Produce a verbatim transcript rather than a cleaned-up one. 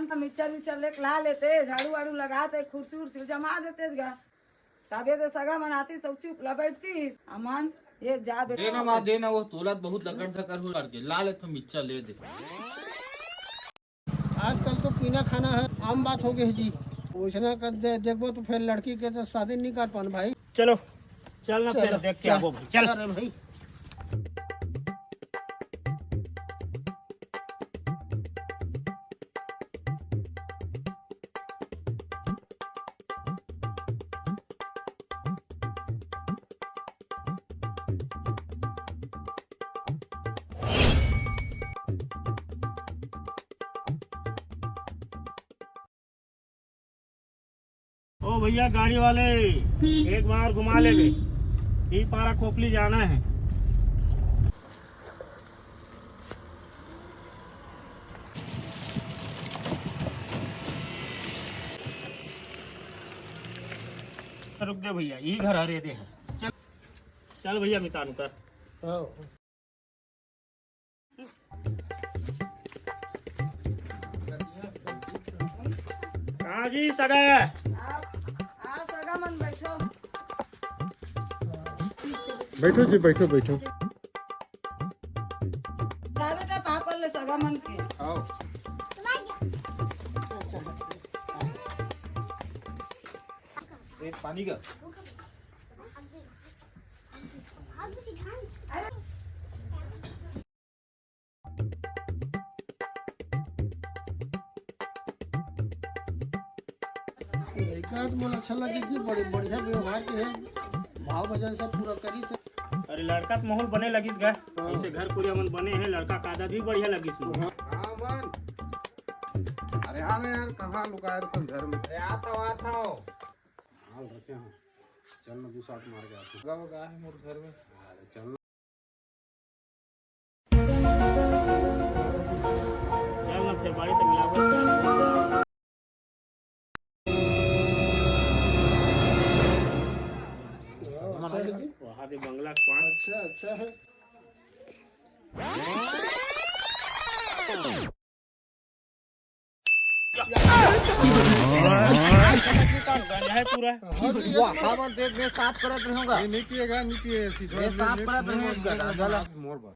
त मिक्सचर विक्सचर लेके ला लेते, झाड़ू वाड़ू लगाते, कुर्सी उर्सी जमा देते गा। तबे तो सगा मन आती, सब चुप ला बैठती। अमन, ये जा बेटा। देना माँ, देना, वो तोला त बहुत दकर धकर हो करके ला ले, तो मिक्सचर ले दे। आजकल तो पीना खाना है, आम बात हो गई है जी। वैसना कर दे, देखबो तो फिर लड़की के तो शादी नहीं कर पान भाई। चलो, चल ना, चलो, फिर देख के चल। आबो भाई, चल। अरे भाई। ओ भैया गाड़ी वाले, एक बार घुमा ले बे, डी पारा खोपली जाना है। रुक दे भैया, यही घर हरे दे है। चल, चल भैया मितान उतर। हाँ। कहाँ जी सगा? आप, आ सगा मन बैठो। बैठो जी, बैठो, बैठो। जा बेटा, पापड़ ले सगा मन के। आओ। एक पानी का। लइका तो मोला अच्छा लगे जी, बड़े बढ़िया व्यवहार के है, भाव भजन सब पूरा करी से। अरे लड़का तो माहौल बने लगिस गा, हाँ। ऐसे घर कुरिया मन बने हैं, लड़का का आदत भी बढ़िया लगिस मोला। हाँ। हाँ मन। अरे हाँ ना यार, कहाँ लुकाए रहे तुम घर में? अरे आता हूँ, आता हूँ। हाँ, रखे हैं। चल ना, दो साथ मार के आते हैं। गा, गा है मोर घर में। अरे चल। चल ना, फेर बाड़ी तक मिलाबो। वहाँ दे बंगला के पास। अच्छा, अच्छा है। है पूरा। वाह, हमन देख, मैं साफ करत रहूंगा। ये नहीं पिएगा, नहीं पिए, सीधा मैं साफ करत रहूंगा, गधा। मोर बात।